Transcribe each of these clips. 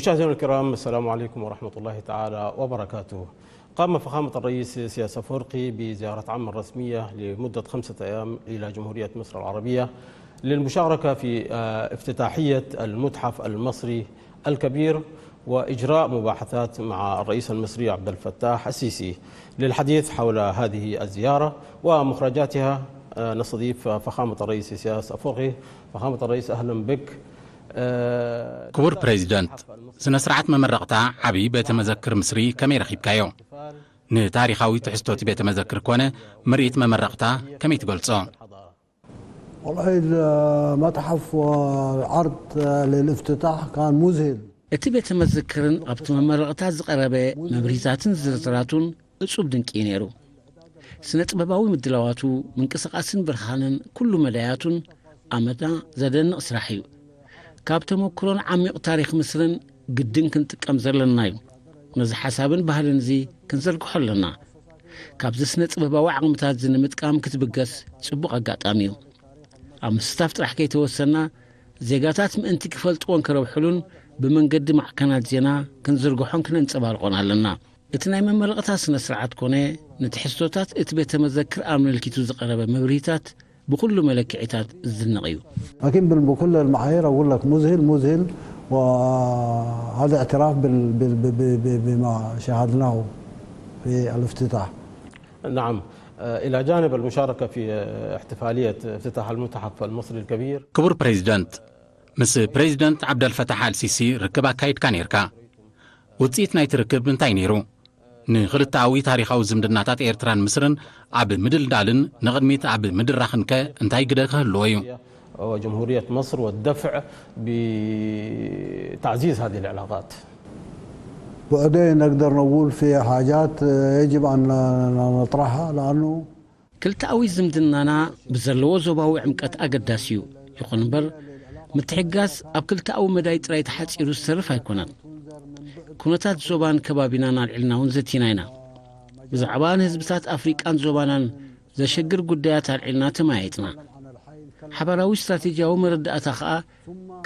مشاهدينا الكرام، السلام عليكم ورحمة الله تعالى وبركاته. قام فخامة الرئيس سياس أفورقي بزيارة عمل رسمية لمدة خمسة أيام إلى جمهورية مصر العربية للمشاركة في، آه، افتتاحية المتحف المصري الكبير وإجراء مباحثات مع الرئيس المصري عبد الفتاح السيسي. للحديث حول هذه الزيارة ومخرجاتها، آه، نستضيف فخامة الرئيس سياس أفورقي. فخامة الرئيس، أهلا بك. آه، ክቡር ፕሬዚደንት፣ ስነ ስርዓት መመረቕታ ዓብዪ ቤተ መዘክር ምስሪ ከመይ ረኺብካዮ? ንታሪኻዊ ትሕዝቶ እቲ ቤተ መዘክር ኮነ ምርኢት መመረቕታ ከመይ ትገልጾ? والله المتحف والعرض للافتتاح كان مذهل. እቲ ቤተ መዘክርን ኣብቲ መመረቕታ ዝቐረበ መብርሂታትን ዝርዝራቱን እጹብ ድንቂ እዩ ነይሩ። ስነ ጥበባዊ ምድላዋቱ፣ ምንቅስቓስን ብርሃንን ኩሉ መዳያቱን ኣመታ ዘደንቕ ስራሕ እዩ። ካብ ተመክሮን ዓሚቕ ታሪኽ ምስርን ግድን ክንጥቀም ዘለና እዩ። ነዚ ሓሳብን ባህልን እዚ ክንዘርግሖ ኣለና። ካብዚ ስነ ጥበባዊ ዓቕምታት እዚ ንምጥቃም ክትብገስ ጽቡቕ ኣጋጣሚ እዩ። ኣብ ምስታፍ ጥራሕ ከይተወሰና፣ ዜጋታት ምእንቲ ክፈልጥዎን ክረብሕሉን ብመንገዲ ማዕከናት ዜና ክንዝርግሖን ክነንጸባርቖን ኣለና። እቲ ናይ መመረቕታ ስነ ስርዓት ኮነ ንትሕዝቶታት እቲ ቤተ መዘክር ኣመልኪቱ ዝቐረበ መብርሂታት ብኹሉ መለክዒታት ዝድነቕ እዩ። لكن بال- بكل المعايير أقول لك مذهل مذهل، وهذا اعتراف بال- بال- ب- ب- ب- بما شاهدناه في الافتتاح. نعم. آه، إلى جانب المشاركة في، آه، احتفالية افتتاح المتحف المصري الكبير. ክቡር ፕሬዚደንት፣ ምስ ፕሬዚደንት ዓብደልፈታሕ ኣልሲሲ ርክብ ኣካይድካ ነይርካ። ውፅኢት ናይቲ ርክብ እንታይ ነይሩ? ንክልተኣዊ ታሪኻዊ ዝምድናታት ኤርትራን ምስርን ኣብ ምድልዳልን ንቕድሚት ኣብ ምድራኽን ከ እንታይ ግደ ክህልዎ እዩ? وجمهورية مصر والدفع بتعزيز هذه العلاقات. بعدين نقدر نقول في حاجات يجب أن نطرحها، لأنه ክልተኣዊ ዝምድናና ብዘለዎ ዞባዊ ዕምቀት ኣገዳሲ እዩ። ይኹን እምበር፣ ምትሕግጋዝ ኣብ ክልተኣዊ መዳይ ጥራይ ተሓጺሩ ዝተርፍ ኣይኮነን። ኩነታት ዞባን ከባቢናን ኣልዒልና እውን ዘቲና ኢና። ብዛዕባ ንህዝብታት ኣፍሪቃን ዞባናን ዘሸግር ጉዳያት ኣልዒልና ተመያይጥና። ሓባራዊ ስትራቴጂያዊ መረዳእታ ኸኣ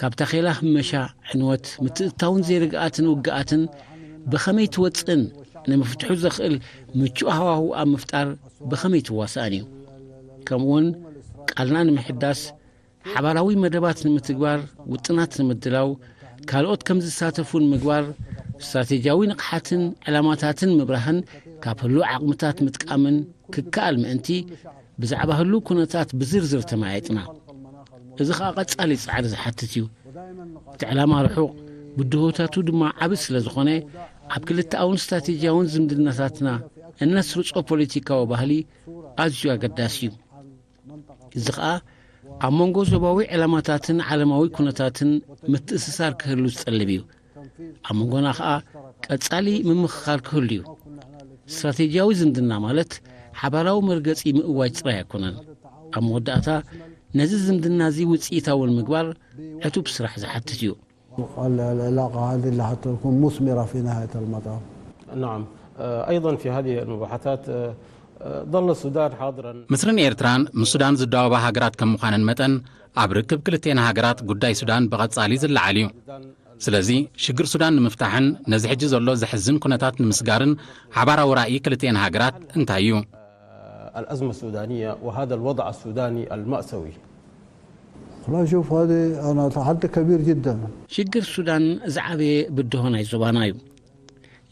ካብ ታኼላ ህመሻ፣ ዕንወት፣ ምትእትታውን ዘይርግኣትን ውግኣትን ብኸመይ ትወጽእን ንምፍትሑ ዘኽእል ምቹእ ሃዋህው ኣብ ምፍጣር ብኸመይ ትዋሳእን እዩ። ከምኡውን ቃልና ንምሕዳስ፣ ሓባራዊ መደባት ንምትግባር፣ ውጥናት ንምድላው፣ ካልኦት ከም ዝሳተፉ ንምግባር፣ ስትራቴጂያዊ ንቕሓትን ዕላማታትን ምብራህን ካብ ህሉው ዓቕምታት ምጥቃምን ክከኣል ምእንቲ ብዛዕባ ህሉው ኩነታት ብዝርዝር ተመያይጥና። እዚ ኸኣ ቀጻሊ ጻዕሪ ዝሓትት እዩ። እቲ ዕላማ ርሑቕ፣ ብድሆታቱ ድማ ዓቢ ስለ ዝኾነ፣ ኣብ ክልተኣውን ስትራቴጂያውን ዝምድናታትና እነስርጾ ፖለቲካዊ ባህሊ ኣዝዩ ኣገዳሲ እዩ። እዚ ኸኣ ኣብ መንጎ ዞባዊ ዕላማታትን ዓለማዊ ኩነታትን ምትእስሳር ክህሉ ዝጠልብ እዩ። ኣብ መንጎና ኸኣ ቀጻሊ ምምኽኻር ክህሉ እዩ። ስትራቴጂያዊ ዝምድና ማለት ሓባራዊ መርገጺ ምእዋጅ ጥራይ ኣይኮነን። ኣብ መወዳእታ ነዚ ዝምድና እዚ ውጽኢታዊ ንምግባር ዕቱብ ስራሕ ዝሓትት እዩ። العلاقة هذه اللي حتكون مثمرة في نهاية المطاف. نعم. آه، أيضا في هذه المباحثات، آه، آه، ظل السودان حاضرا. ምስርን ኤርትራን ምስ ሱዳን ዝዳወባ ሃገራት ከም ምዃነን መጠን፣ ኣብ ርክብ ክልቴን ሃገራት ጉዳይ ሱዳን ብቐጻሊ ዝለዓል እዩ። ስለዚ ሽግር ሱዳን ንምፍታሕን ነዚ ሕጂ ዘሎ ዘሕዝን ኩነታት ንምስጋርን ሓባራዊ ራእይ ክልቴን ሃገራት እንታይ እዩ? الأزمة السودانية وهذا الوضع السوداني المأساوي. والله شوف، هذه أنا تحدي كبير جدا. ሽግር ሱዳን ዝዓበየ ብድሆ ናይ ዞባና እዩ።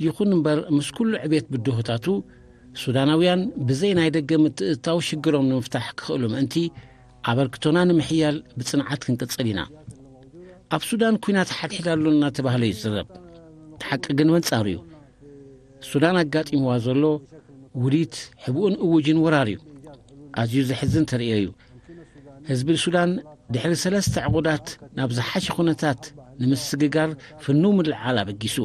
ይኹን እምበር፣ ምስ ኩሉ ዕቤት ብድሆታቱ፣ ሱዳናውያን ብዘይ ናይ ደገ ምትእትታው ሽግሮም ንምፍታሕ ክኽእሉ ምእንቲ ኣበርክቶና ንምሕያል ብጽንዓት ክንቅጽል ኢና። ኣብ ሱዳን ኲናት ሓድሒድ ኣሎ እናተባህለ ይዝረብ። እቲ ሓቂ ግን መንጻሩ እዩ። ሱዳን ኣጋጢምዋ ዘሎ ውዲት፣ ሕቡእን እውጅን ወራር እዩ። ኣዝዩ ዘሕዝን ተርእዮ እዩ። ህዝቢ ሱዳን ድሕሪ ሰለስተ ዕቑዳት ናብ ዝሓሸ ኩነታት ንምስግጋር ፍኑው ምልዕዓል ኣበጊሱ።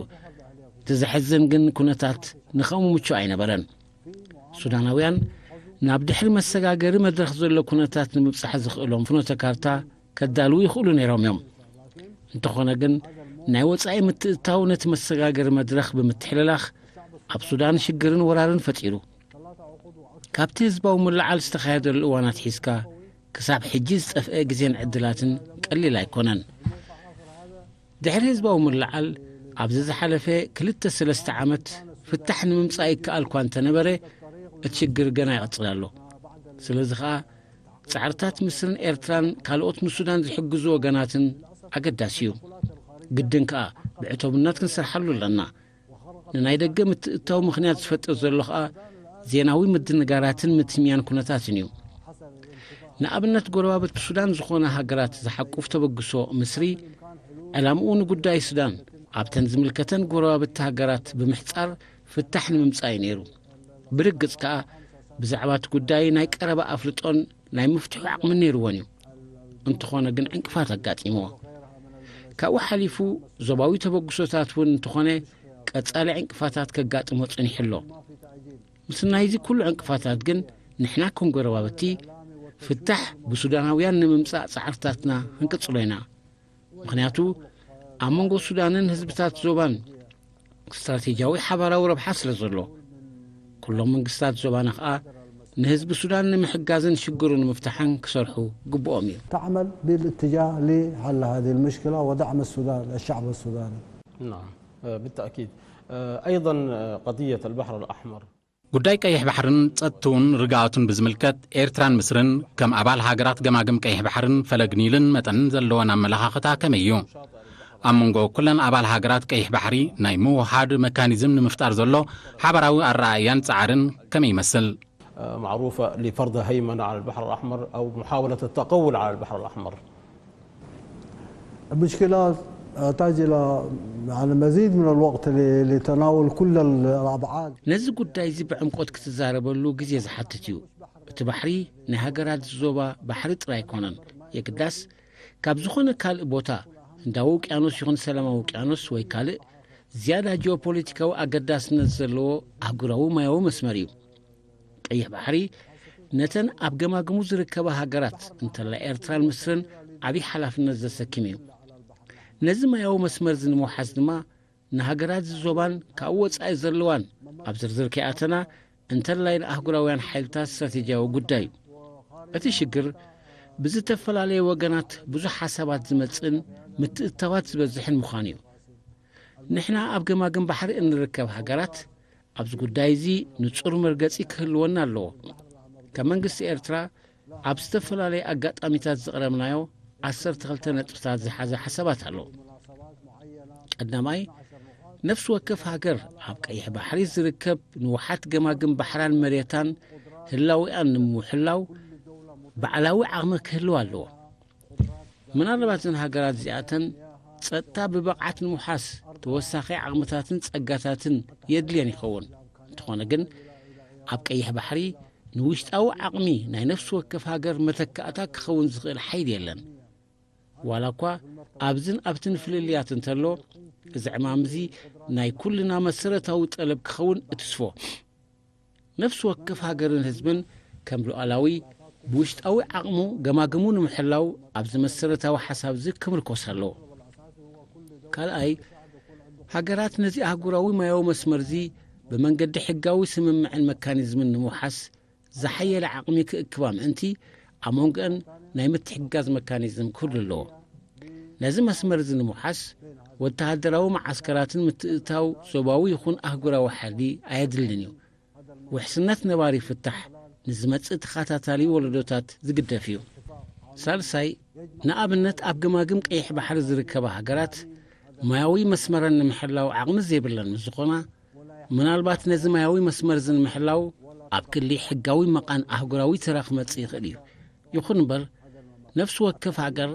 እቲ ዘሕዝን ግን ኩነታት ንኸምኡ ምቹእ ኣይነበረን። ሱዳናውያን ናብ ድሕሪ መሰጋገሪ መድረኽ ዘሎ ኩነታት ንምብጻሕ ዝኽእሎም ፍኖተ ካርታ ከዳልዉ ይኽእሉ ነይሮም እዮም። እንተኾነ ግን ናይ ወጻኢ ምትእትታው ነቲ መሰጋገሪ መድረኽ ብምትሕልላኽ ኣብ ሱዳን ሽግርን ወራርን ፈጢሩ። ካብቲ ህዝባዊ ምልዓል ዝተኻየደሉ እዋን ኣትሒዝካ ክሳብ ሕጂ ዝጠፍአ ግዜን ዕድላትን ቀሊል ኣይኮነን። ድሕሪ ህዝባዊ ምልዓል ኣብዚ ዝሓለፈ ክልተ ሰለስተ ዓመት ፍታሕ ንምምጻእ ይከኣል እኳ እንተነበረ፣ እቲ ሽግር ገና ይቕጽል ኣሎ። ስለዚ ኸኣ ጻዕርታት ምስርን ኤርትራን ካልኦት ንሱዳን ዝሕግዙ ወገናትን ኣገዳሲ እዩ። ግድን ከኣ ብዕቱብነት ክንሰርሓሉ ኣለና። ንናይ ደገ ምትእትታው ምኽንያት ዝፈጥር ዘሎ ኸኣ ዜናዊ ምድንጋራትን ምትምያን ኩነታትን እዩ። ንኣብነት፣ ጎረባብቲ ሱዳን ዝኾና ሃገራት ዝሓቁፍ ተበግሶ ምስሪ፣ ዕላምኡ ንጉዳይ ሱዳን ኣብተን ዝምልከተን ጎረባብቲ ሃገራት ብምሕጻር ፍታሕ ንምምጻእ እዩ ነይሩ። ብርግጽ ከኣ ብዛዕባ እቲ ጉዳይ ናይ ቀረባ ኣፍልጦን ናይ ምፍትሑ ዓቕምን ነይርዎን እዩ። እንተኾነ ግን ዕንቅፋት ኣጋጢምዎ። ካብኡ ሓሊፉ ዞባዊ ተበግሶታት እውን እንተኾነ ቀጻሊ ዕንቅፋታት ከጋጥሞ ጸኒሑ ኣሎ። ምስናይዚ ኩሉ ዕንቅፋታት ግን ንሕና ከም ጎረባብቲ ፍታሕ ብሱዳናውያን ንምምጻእ ጻዕርታትና ክንቅጽሎ ኢና። ምኽንያቱ ኣብ መንጎ ሱዳንን ህዝብታት ዞባን ስትራቴጂያዊ ሓባራዊ ረብሓ ስለ ዘሎ፣ ኩሎም መንግስታት ዞባና ኸኣ ንህዝቢ ሱዳን ንምሕጋዝን ሽግሩ ንምፍታሕን ክሰርሑ ግብኦም እዩ። تعمل بالاتجاه لحل هذه المشكلة ودعم السودان، الشعب السوداني. نعم، آه، بالتأكيد. آه، أيضا، آه، قضية البحر الأحمر. ጉዳይ ቀይሕ ባሕርን ጸጥትውን ርግኣቱን ብዝምልከት ኤርትራን ምስርን ከም ኣባል ሃገራት ገማግም ቀይሕ ባሕርን ፈለግ ኒልን መጠን ዘለወን ኣመለኻኽታ ከመይ እዩ? ኣብ መንጎ ኩለን ኣባል ሃገራት ቀይሕ ባሕሪ ናይ ምውሃድ መካኒዝም ንምፍጣር ዘሎ ሓባራዊ ኣረኣእያን ጻዕርን ከመይ ይመስል? آه، معروفة لفرض هيمنة على البحر الأحمر أو محاولة التقول على البحر الأحمر. المشكلة تحتاج إلى يعني مزيد من الوقت ل- لتناول كل الأبعاد. ነዚ ጉዳይ እዚ ብዕምቆት ክትዛረበሉ ግዜ ዝሓትት እዩ። እቲ ባሕሪ ናይ ሃገራት ዞባ ባሕሪ ጥራይ ኣይኮነን። የግዳስ ካብ ዝኾነ ካልእ ቦታ፣ ህንዳዊ ውቅያኖስ ይኹን ሰላማዊ ውቅያኖስ ወይ ካልእ፣ ዝያዳ ጂኦፖለቲካዊ ኣገዳስነት ዘለዎ ኣህጉራዊ ማያዊ መስመር እዩ። ቀይሕ ባሕሪ ነተን ኣብ ገማግሙ ዝርከባ ሃገራት እንተላይ ኤርትራን ምስርን ዓብዪ ሓላፍነት ዘሰክም እዩ። ነዚ ማያዊ መስመር እዚ ንምውሓስ ድማ ንሃገራት እዚ ዞባን ካብኡ ወጻኢ ዘለዋን ኣብ ዝርዝር ከይኣተና እንተላይ ንኣህጉራውያን ሓይልታት ስትራቴጂያዊ ጉዳይ እዩ። እቲ ሽግር ብዝተፈላለየ ወገናት ብዙሕ ሓሳባት ዝመጽእን ምትእትታዋት ዝበዝሕን ምዃኑ እዩ። ንሕና ኣብ ገማግም ባሕሪ እንርከብ ሃገራት ኣብዚ ጉዳይ እዚ ንጹር መርገጺ ክህልወና ኣለዎ። ከም መንግስቲ ኤርትራ ኣብ ዝተፈላለየ ኣጋጣሚታት ዝቕረብናዮ ዓሰርተ ክልተ ነጥብታት ዝሓዘ ሓሳባት ኣሎ። ቀዳማይ፣ ነፍሲ ወከፍ ሃገር ኣብ ቀይሕ ባሕሪ ዝርከብ ንውሓት ገማግም ባሕራን መሬታን ህላዊኣን ንምውሕላው ባዕላዊ ዓቕሚ ክህልዋ ኣለዎ። ምናልባት እዘን ሃገራት እዚኣተን ጸጥታ ብብቕዓት ንምውሓስ ተወሳኺ ዓቕምታትን ጸጋታትን የድልየን ይኸውን። እንተኾነ ግን ኣብ ቀይሕ ባሕሪ ንውሽጣዊ ዓቕሚ ናይ ነፍሲ ወከፍ ሃገር መተካእታ ክኸውን ዝኽእል ሓይሊ የለን። ዋላ እኳ ኣብዝን ኣብትን ፍልልያት እንተሎ፣ እዚ ዕማም እዚ ናይ ኩልና መሰረታዊ ጠለብ ክኸውን እትስፎ። ነፍሲ ወከፍ ሃገርን ህዝብን ከም ሉዓላዊ ብውሽጣዊ ዓቕሙ ገማግሙ ንምሕላው ኣብዚ መሰረታዊ ሓሳብ እዚ ክምርኮስ ኣለዎ። ካልኣይ፣ ሃገራት ነዚ ኣህጉራዊ ማያዊ መስመር እዚ ብመንገዲ ሕጋዊ ስምምዕን መካኒዝምን ንምውሓስ ዝሓየለ ዓቕሚ ክእክባ ምእንቲ ኣብ መንጎአን ናይ ምትሕግጋዝ መካኒዝም ክህሉ ኣለዎ። ነዚ መስመር እዚ ንምውሓስ ወተሃደራዊ መዓስከራትን ምትእትታው ዞባዊ ይኹን ኣህጉራዊ ሓይሊ ኣየድልን እዩ። ውሕስነት ነባሪ ፍታሕ ንዝመጽእ ተኸታታሊ ወለዶታት ዝግደፍ እዩ። ሳልሳይ፣ ንኣብነት ኣብ ገማግም ቀይሕ ባሕሪ ዝርከባ ሃገራት ማያዊ መስመረን ንምሕላው ዓቕሚ ዘይብለን ምስ ዝኾና፣ ምናልባት ነዚ ማያዊ መስመር እዚ ንምሕላው ኣብ ክሊ ሕጋዊ መቓን ኣህጉራዊ ተራ ክመጽእ ይኽእል እዩ። ይኹን እምበር፣ ነፍሲ ወከፍ ሃገር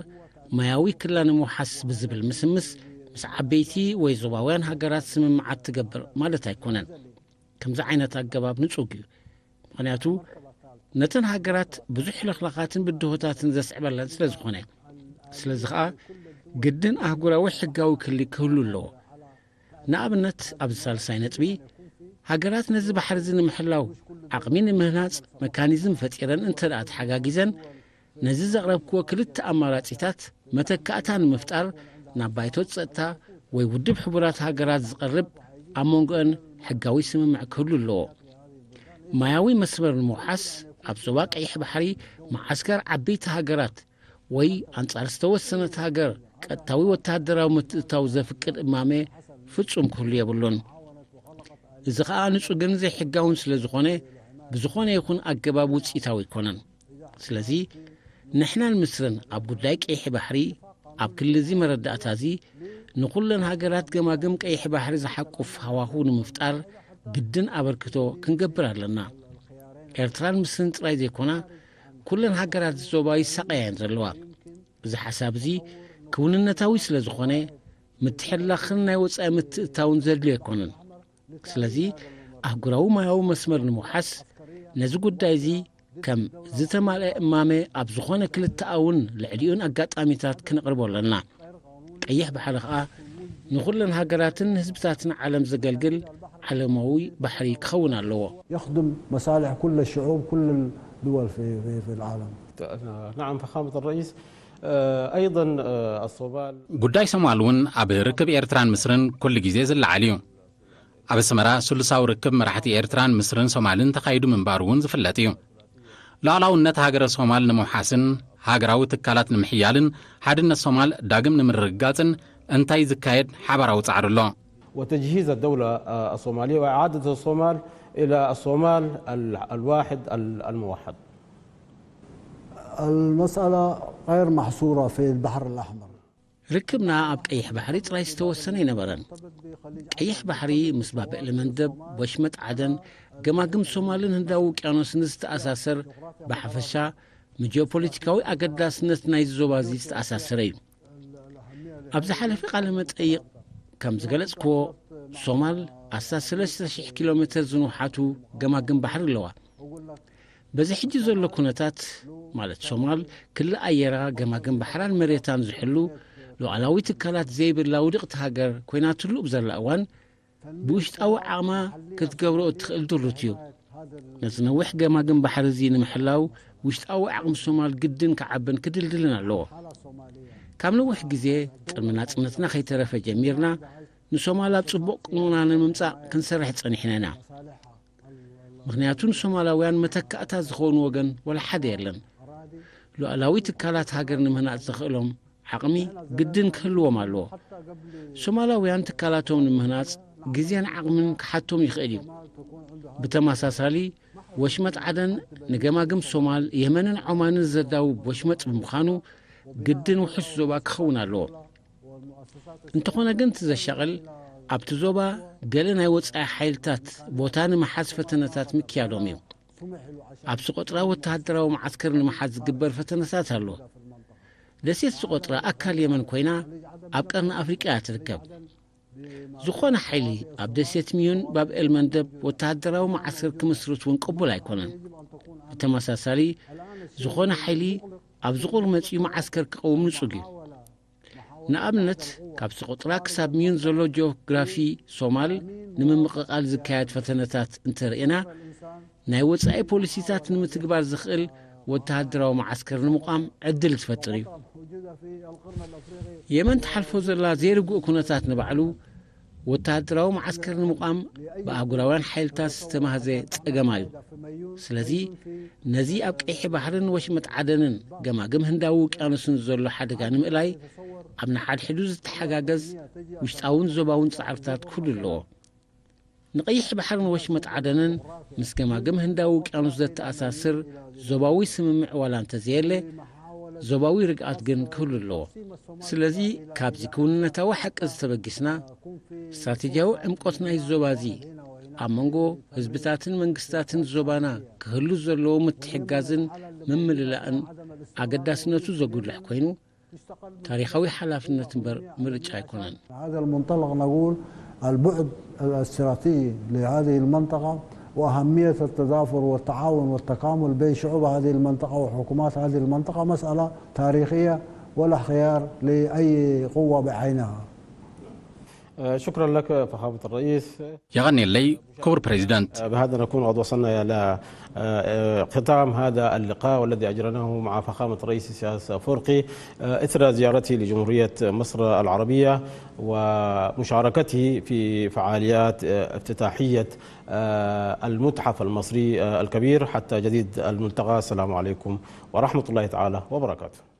ማያዊ ክላ ንምውሓስ ብዝብል ምስምስ ምስ ዓበይቲ ወይ ዞባውያን ሃገራት ስምምዓት ትገብር ማለት ኣይኮነን። ከምዚ ዓይነት ኣገባብ ንጹግ እዩ። ምኽንያቱ ነተን ሃገራት ብዙሕ ለኽለኻትን ብድሆታትን ዘስዕበለን ስለ ዝኾነ። ስለዚ ኸኣ ግድን ኣህጉራዊ ሕጋዊ ክሊ ክህሉ ኣለዎ። ንኣብነት ኣብዚ ሳልሳይ ነጥቢ፣ ሃገራት ነዚ ባሕሪ እዚ ንምሕላው ዓቕሚ ንምህናጽ መካኒዝም ፈጢረን እንተ ደኣ ተሓጋጊዘን፣ ነዚ ዘቕረብክዎ ክልተ ኣማራጺታት መተካእታ ንምፍጣር ናብ ባይቶ ጸጥታ ወይ ውድብ ሕቡራት ሃገራት ዝቐርብ ኣብ መንጎአን ሕጋዊ ስምምዕ ክህሉ ኣለዎ። ማያዊ መስመር ንምውሓስ ኣብ ዞባ ቀይሕ ባሕሪ መዓስከር ዓበይቲ ሃገራት ወይ ኣንጻር ዝተወሰነት ሃገር ቀጥታዊ ወተሃደራዊ ምትእትታው ዘፍቅድ እማመ ፍጹም ክህሉ የብሉን። እዚ ኸኣ ንጹግን ዘይሕጋውን ስለ ዝኾነ፣ ብዝኾነ ይኹን ኣገባብ ውጽኢታዊ ኣይኮነን። ስለዚ ንሕናን ምስርን ኣብ ጉዳይ ቀይሕ ባሕሪ፣ ኣብ ክሊ እዚ መረዳእታ እዚ ንኹለን ሃገራት ገማግም ቀይሕ ባሕሪ ዝሓቁፍ ሃዋሁ ንምፍጣር ግድን ኣበርክቶ ክንገብር ኣለና። ኤርትራን ምስርን ጥራይ ዘይኮና፣ ኩለን ሃገራት ዞባ ይሳቐያ እየን ዘለዋ። እዚ ሓሳብ እዚ ክውንነታዊ ስለ ዝኾነ፣ ምትሕልላኽን ናይ ወጻኢ ምትእትታውን ዘድልዮ ኣይኮነን። ስለዚ ኣህጉራዊ ማያዊ መስመር ንምውሓስ፣ ነዚ ጉዳይ እዚ ከም ዝተማልአ እማመ ኣብ ዝኾነ ክልተኣውን ልዕሊኡን ኣጋጣሚታት ክነቕርቦ ኣለና። ቀይሕ ባሕሪ ኸኣ ንኹለን ሃገራትን ህዝብታትን ዓለም ዘገልግል ዓለማዊ ባሕሪ ክኸውን ኣለዎ። يخدم مصالح كل الشعوب، كل الدول في في في العالم. نعم فخامة الرئيس، آه، أيضا آه، الصومال ጉዳይ ሶማል እውን ኣብ ርክብ ኤርትራን ምስርን ኩሉ ግዜ ዝለዓል እዩ። ኣብ ኣስመራ ስሉሳዊ ርክብ መራሕቲ ኤርትራን ምስርን ሶማልን ተኻይዱ ምንባሩ እውን ዝፍለጥ እዩ። ሉዓላውነት ሃገረ ሶማል ንምውሓስን ሃገራዊ ትካላት ንምሕያልን ሓድነት ሶማል ዳግም ንምርግጋጽን እንታይ ዝካየድ ሓባራዊ ጻዕሪ ኣሎ? وتجهيز الدولة آه، الصومالية وإعادة الصومال إلى الصومال ال- الواحد ال- الموحد. المسألة غير محصورة في البحر الأحمر. ርክብና ኣብ ቀይሕ ባሕሪ ጥራይ ዝተወሰነ ኣይነበረን። ቀይሕ ባሕሪ ምስ ባብ ኤልመንደብ፣ ወሽመጥ ዓደን፣ ገማግም ሶማልን ህንዳዊ ውቅያኖስን ዝተኣሳሰር፣ ብሓፈሻ ምስ ጂኦፖለቲካዊ ኣገዳስነት ናይዚ ዞባ እዚ ዝተኣሳሰረ እዩ። ኣብ ዝሓለፈ ቃለ መጠይቕ ከም ዝገለጽክዎ፣ ሶማል ኣስታት ሰለስተ ሽሕ ኪሎ ሜተር ዝንውሓቱ ገማግም ባሕሪ ኣለዋ። በዚ ሕጂ ዘሎ ኩነታት፣ ማለት ሶማል ክሊ ኣየራ፣ ገማግም ባሕራን መሬታን ዝሕሉ ሉዓላዊ ትካላት ዘይብላ ውድቕቲ ሃገር ኮይናትሉ ብዘላ እዋን፣ ብውሽጣዊ ዓቕማ ክትገብሮ እትኽእል ድሩት እዩ። ነዚ ነዊሕ ገማግም ባሕሪ እዚ ንምሕላው ውሽጣዊ ዓቕሚ ሶማል ግድን ክዓብን ክድልድልን ኣለዎ። ካብ ነዊሕ ግዜ ቅድሚ ናጽነትና ከይተረፈ ጀሚርና ንሶማል ኣብ ጽቡቕ ቁመና ንምምጻእ ክንሰርሕ ጸኒሕና ኢና። ምኽንያቱ ንሶማላውያን መተካእታ ዝኸውን ወገን ወላ ሓደ የለን። ሉዓላዊ ትካላት ሃገር ንምህናጽ ዘኽእሎም ዓቕሚ ግድን ክህልዎም ኣለዎ። ሶማላውያን ትካላቶም ንምህናጽ ግዜን ዓቕምን ክሓቶም ይኽእል እዩ። ብተመሳሳሊ ወሽመጥ ዓደን ንገማግም ሶማል፣ የመንን ዖማንን ዘዳውብ ወሽመጥ ብምዃኑ ግድን ውሑስ ዞባ ክኸውን ኣለዎ። እንተኾነ ግን እቲ ዘሻቕል ኣብቲ ዞባ ገለ ናይ ወጻኢ ሓይልታት ቦታ ንምሓዝ ፈተነታት ምክያዶም እዩ። ኣብ ስቆጥራ ወተሃደራዊ መዓስከር ንምሓዝ ዝግበር ፈተነታት ኣሎ። ደሴት ስቆጥራ ኣካል የመን ኮይና ኣብ ቀርኒ ኣፍሪቃ እያ ትርከብ። ዝኾነ ሓይሊ ኣብ ደሴት ሚዩን ባብ ኤልመንደብ ወተሃደራዊ መዓስከር ክምስርት እውን ቅቡል ኣይኮነን። ብተመሳሳሊ ዝኾነ ሓይሊ ኣብ ዝቑር መጺኡ መዓስከር ክቐውም ንጹግ እዩ። ንኣብነት ካብ ስቆጥራ ክሳብ ሚዩን ዘሎ ጂኦግራፊ ሶማል ንምምቕቓል ዝካየድ ፈተነታት እንተርእና ናይ ወጻኢ ፖሊሲታት ንምትግባር ዝኽእል ወተሃደራዊ መዓስከር ንምቋም ዕድል ዝፈጥር እዩ። የመን ትሓልፎ ዘላ ዘይርጉእ ኩነታት ንባዕሉ ወተሃደራዊ መዓስከር ንምቋም ብኣህጉራውያን ሓይልታት ዝተማህዘ ጸገማ እዩ። ስለዚ ነዚ ኣብ ቀይሕ ባሕርን ወሽመጥ ዓደንን ገማግም ህንዳዊ ውቅያኖስን ዘሎ ሓደጋ ንምእላይ ኣብ ንሓድሕዱ ዝተሓጋገዝ ውሽጣውን ዞባውን ጻዕርታት ክህሉ ኣለዎ። ንቐይሕ ባሕርን ወሽመጥ ዓደንን ምስ ገማግም ህንዳዊ ውቅያኖስ ዘተኣሳስር ዞባዊ ስምምዕ ዋላ እንተዘየለ፣ ዞባዊ ርግኣት ግን ክህሉ ኣለዎ። ስለዚ ካብዚ ክውንነታዊ ሓቂ ዝተበጊስና፣ ስትራቴጂያዊ ዕምቆት ናይ ዞባ እዚ ኣብ መንጎ ህዝብታትን መንግስታትን ዞባና ክህሉ ዘለዎ ምትሕጋዝን ምምልላእን ኣገዳስነቱ ዘጉልሕ ኮይኑ፣ ታሪኻዊ ሓላፍነት እምበር ምርጫ ኣይኮነን። هذا المنطلق نقول البعد الاستراتيجي لهذه المنطقة وأهمية التضافر والتعاون والتكامل بين شعوب هذه المنطقة وحكومات هذه المنطقة مسألة تاريخية ولا خيار لأي قوة بعينها. آه، شكرا لك فخامة الرئيس. የቐንየለይ ክቡር ፕሬዚደንት። بهذا نكون قد وصلنا إلى آه، آه، ختام هذا اللقاء والذي أجرناه مع فخامة رئيس السياسة أفورقي آه، إثر زيارته لجمهورية مصر العربية ومشاركته في فعاليات آه، افتتاحية آه، المتحف المصري آه، الكبير حتى جديد الملتقى. السلام عليكم ورحمة الله تعالى وبركاته.